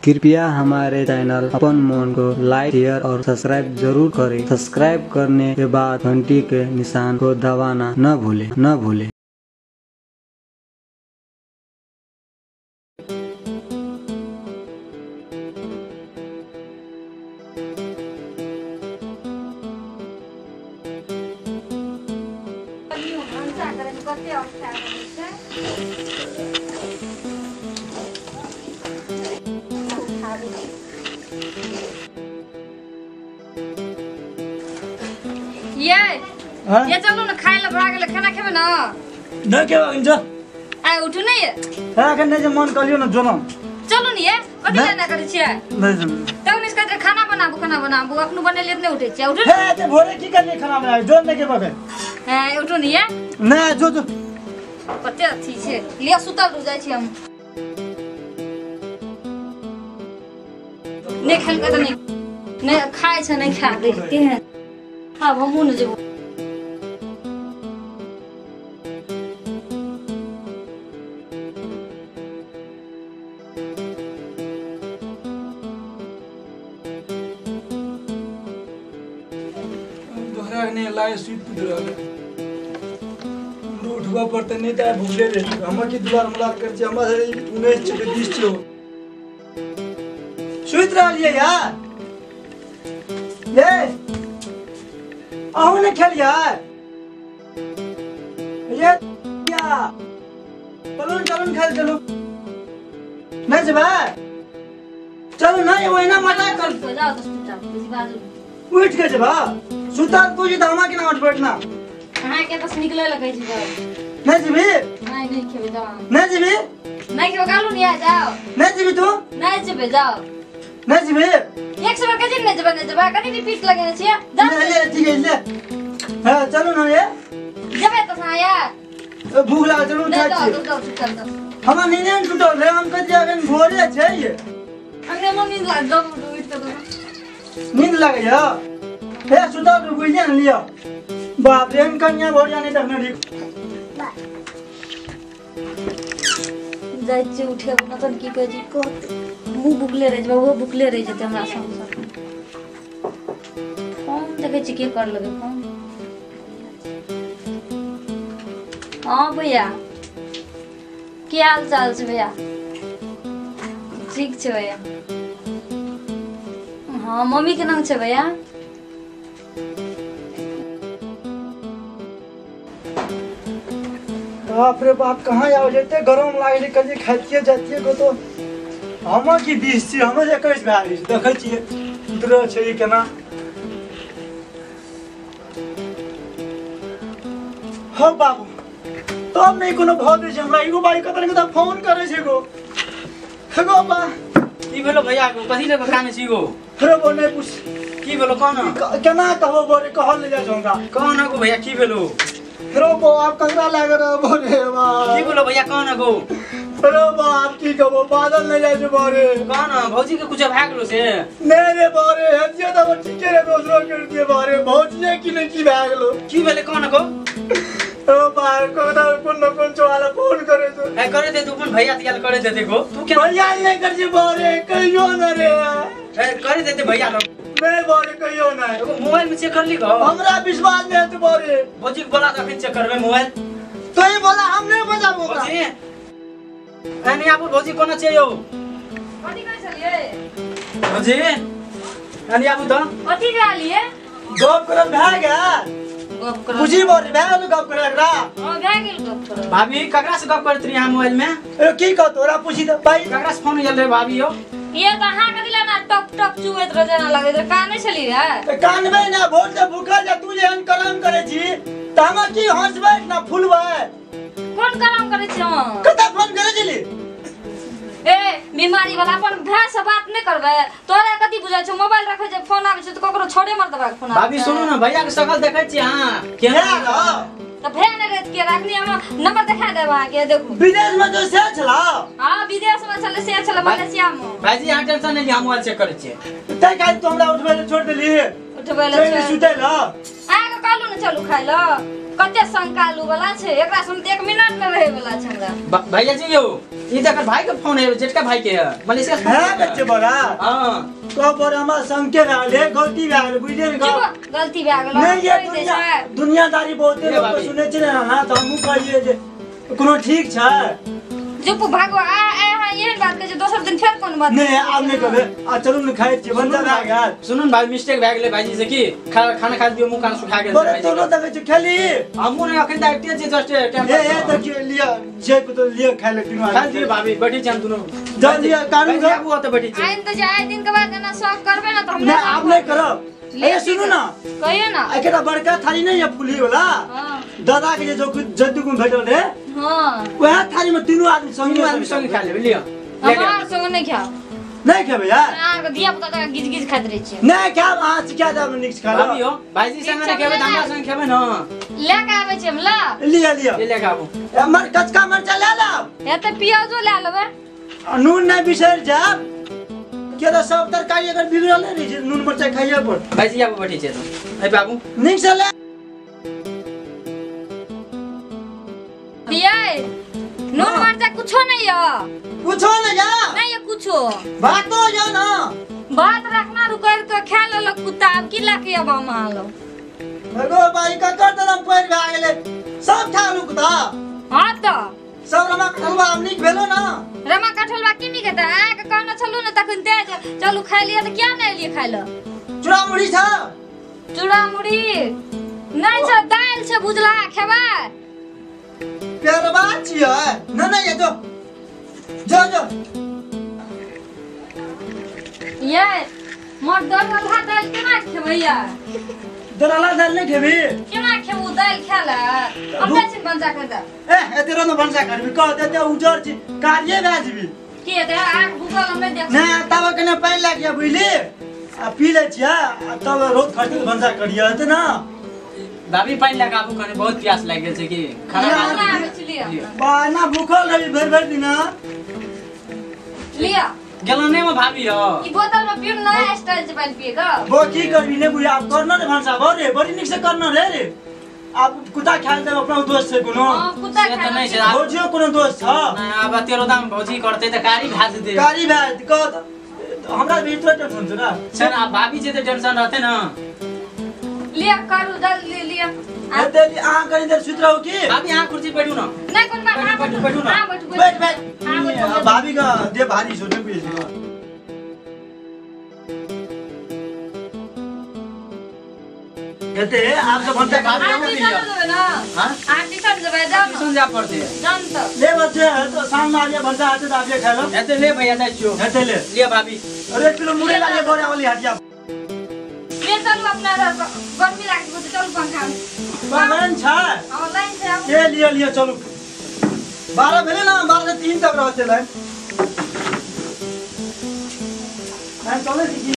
कृपया हमारे चैनल अपन मोन को लाइक, शेयर और सब्सक्राइब जरूर करें। सब्सक्राइब करने के बाद घंटी के निशान को दबाना न भूलें न भूलें। ये चलू ना खाए ला भरा गेल, खाना खेबे ना न के जो आ उठू नै हां के नै जे मन कलियो न जो न चलू नि ये कथि लेना करै छियै नै तब नि कहत खाना बनाबू खाना बनाबू अखनु बनेलिए नै उठै छियै उठू हे ते भोरे की करनी खाना बनाबे जो नै के बके हां उठू नि ये नै जो जो कते अथी छै लिया सुतल रह जाइ छी हम नै खेल के त नै नै खाय छै नै खा देखते हैं। आब हमहूँ नै जेबो। उठबा पड़ते नहीं तो भूखले रहे हमर की दुलार मुलार कर छी हमरा 19 छै 20 छै सुति रहलियै यार ये अहूँ ने खेलियै ये या चलू चलू खेल चलू नहीं जेबै चलू नहीं ओहिना मजा कर जाओ तो चुपचाप बेसी बाजू उठ के जेबा सुतल तू जी त हमरा केना उठ बैठना अहाँ के बस निकले लगै छी नहीं जेबी नहीं नहीं खेबे जाओ नहीं जेबी नहीं खेबे गालू नहीं आ जाओ नहीं जेबी तू नहीं जेबे जाओ नहीं जेबी एक सौ के दिन नहीं जेबे नहीं जेबे कनी रिपीट लगेने छियै जा ले ले ठीक है ले हां चलू ना ये जेबे त सा यार भूख लागल चलू खाइ छी जाओ चल जाओ हमरा नींद नै टूटल रे हम कहै छियै अखन भोरे छै ये हमरे मन नींद लाग जाओ उठ के नींद लागै हे सुतल बुझिए न लियो बाप रे कन्या भोरिया नहीं देखने ठीक जाइ छी उठे न तन की कहै छी मुँह भुखले रहि जेबै ओहो भुखले रहि जेतै हमरा संग संग। फोन देखै छी के कर लेबै फोन। हाँ भैया की हाल चाल छै भैया? ठीक छै भैया। हाँ मम्मी के नाम छै भैया? बाप रे बाप कहाँ आबै छै गरम लागै छै कहियो खाइतियै जातियै कतौ हमर की 20 छी हमर 21 भए गेल छै देखै छियै उतरल छै ई केना। हौ बाबू तब नहि कोनो भाव दै छै हमरा एगो बाई कतऽ ने कतऽ फोन करै छै गो गो बा की भेलो भैया गो कथी लऽ कऽ कानै छी गो रे बो नहि पूछ की भेलो कौन केना कहबो बोरे कहल नहि जाइ छै हमरा कौन गो भैया की भेलो रो बो आप ककरा लाग रहो बोरे बा की बोलो भैया कौन गो रो बाप की कहबो बादल नहीं जाय छै बोरे कौन भौजी के कुछ भए गेलो से नहीं रे बोरे हजिए त ठीके रे दोसरो कर दिए बोरे भौजी की नहीं की भए गेलो की भेले कौन गो रो बाप कोना कोन कोन चोवाला फोन करे छै ए करे दे तू अपन भैया तियाल करे देते गो तू के भैया नहीं कर छै बोरे कहियो न रे ए करे देते भैया लोग नहीं बोरे कहियो न एगो मोबाइल में चेक कर ली गो हमरा विश्वास नहीं है बोरे भौजी के बोला त अखन चेक करबे मोबाइल तो ही बोला हम नहीं बजाबो भौजी ए नहीं आबू भौजी कोना छै यौ कथि कहै छलियै भौजी ए नहीं आबू त कथि कहलियै गप करल भए गेल गप करल बुझी बोरे भए गेल गप करल एकरा हां भए गेल गप करल। भाभी ककरा से गप करत रही अहाँ मोबाइल में? ए की कह तोरा पूछी त भाई ककरा से फोन आयल रे भाभी यौ? ये त अहाँ कथि ला ना टप टप चुएत रह जेना लगैत रहे कानै छली रे त कानबै ना भोर से भूखल जा तू जेहन करम करै छी त हम की हंसबै ना फुलबै कोन करम करै छी हम कत फोन करै छली ए बीमारी वाला अपन भाय से बात नहीं करबै तोरा कथि बुझै छौ मोबाइल रखै छै फोन आबै छै त ककरो छोड़े मर दबा के फोन भाभी सुनू ना भैया के शकल देखै छी अहाँ केना रह त भे नै रहत के राखनी हम नंबर देखा देब अहाँ के देखू विदेश में जो से छला। हां विदेश में छले से छले मलेशिया में। भाईजी अहाँ टेंशन नहीं ली हम मोबाइल चेक करै छियै तै काल तू हमरा उठबै ले छोड़ देली उठबै ले सुतै ल अहाँ के कहलू ने चलू खाइ ल कते शंकालू वाला छै एकरा सुन 1 मिनट में रहे वाला छै हमरा। भैया जी यौ ई त भाई के फोन है जेठका भाई के है मलेशिया से है बच्चे बड़ा। हां तो पर हमरा संग के रहले गलती भए गेल बुझलिए ने गलती भए गेल। नहीं ये दुनियादारी बहुते लोग सुनै छै ने। हां त हमहु कहलिए जे कोनो ठीक छै चुप भागो आ आ हां एहन बात कहै छै दोसर दिन फेर कोन बात नहीं आब नहीं कहबे आ चलू ने खाइ छी बंद भए गेल। सुनू भाई मिस्टेक भए गेलै भाईजी से की खाना खा दियो मुंह कान सुखा गेल। बड़े तोरो देखै छी खेली हमहु ने अखन त आइते छी जस्ट टाइम ए देखियो लियो जे को लियो खाइ ले तीनू खा दियो भाभी बैठी छी हम दुनू जा लियो कानू आबू ओत बैठी छी आइन त जाय दिन के बाद एना शौक करबे ना त हम नहीं आब नहीं करब। ए सुनू ना कहियो ना एकटा बड़का थाली नहीं है फुली वाला दादा के जे जद्दू को भेटल रे। हां वह थाली में तीनों आदमी संगे खा लेबे लियो हमरा संग नहीं खाओ नहीं खेबे यार अहाँ के धिया पुता त गिज गिज खाइत रहे छी नहीं खाब अहाँ सिखा देब नीक से खा भाभी हो भाईजी संग नहीं खेबे त हमरा संग खेबे न ले के आबै छी हम ला लिया लिया ले के आबू हमर कचका मरचा ले लाब ए त प्याजो ले लेबे नून नहीं बिसर जाब के त सब तरकारी अगर बिगड़ल नहीं रही नून मरचा खाइए पर। भाईजी आबू बैठी छी त ए बाबू नीक से ले ये नून मरचा कुछो नहीं है कुछो नहीं है नहीं है कुछो बात तो या ना बात रखना रुकर के खा लेलक कुत्ता अब की लाके अब हम आलो एगो भाई का कर देलम पैर भए गेलै सब खा लू कुत्ता। हां त सब रमा कठलवा हम नीक भेलो ना रमा कठलवा की नीक हेतै अहाँ के कहने छलू ने तखन तेज चलू खाइ लिअ त किया नहीं एलियै खाइ ल चूड़ा मुड़ी छ चूड़ा मुड़ी नहीं छ दाल छ भुजला खेबै पेरबा छियै न न ये जो जो जो ये मोर दरला दाल केना खेबै यार दरला दाल नहीं खेबी केना खेबू दाल खाला हम जाइ छी भनसा कर दे ए एते रह न भनसा करबी कह दे ते उजर छी कार्य भए जेबी की हेतै आग भूखल हम नहीं देख ना तब कने पानि लागि गया बुझली आ पी लै छियै आ तब रोज खर्च भनसा करियै हेतै ना भाभी पानि लगा आबू कने बहुत प्यास लागि गेल छै की खाना आबै छी लिअ बा ना भूखल रही भरि भरि दिन लिअ गेलो नै म भाभी हो ई बोतल में पीर नया स्टाइल से पानि पिए का बो की करबी ने बुझी आब करना ने भनसा बो रे बड़ी नीक से करना रे रे आब कुत्ता खायल देब अपना दोस्त छै कोनो। हां कुत्ता से त खायल नै छै भौजियो कोनो दोस्त छ नै आब तेरो दाम भौजी करतै त कारी भए जेतै कारी भए कह हमरा भी इतना टेंशन छै ना छै ना भाभी जे त टेंशन रहतै न लिअ करू जल्दी लिअ एते अहाँ कनी देर सुति रहू की भाभी अहाँ कुर्सी बैठू न नै कोन बात अहाँ बैठू, बैठू न। अहाँ बैठू बैठ बैठ अहाँ बैठू भाभी का दे भारी सोचे बुझे एते आप सब भनसा भाभी अहाँ हम ट्यूशन लिअ जेबै ना हां अहाँ ट्यूशन जेबै जाउ न ट्यूशन जा पड़तै जाउ न त ले बच्चे तो शाम में आबिए भनसा हेतै त आबिए खाइ लो एते ले भैया जाइ छियो हेतै ले लिअ भाभी अरे 1 किलो मुरई ला ले बोरा वाली हटिया ले चलू अपना गर्मी लागै छै चलू पंखा में लाइन छै हां लाइन छै आबू। ले लिअ लिअ चलू 12 भेलै ना 12 से 3 तक रहतै लाइन लाइन चलै छी की?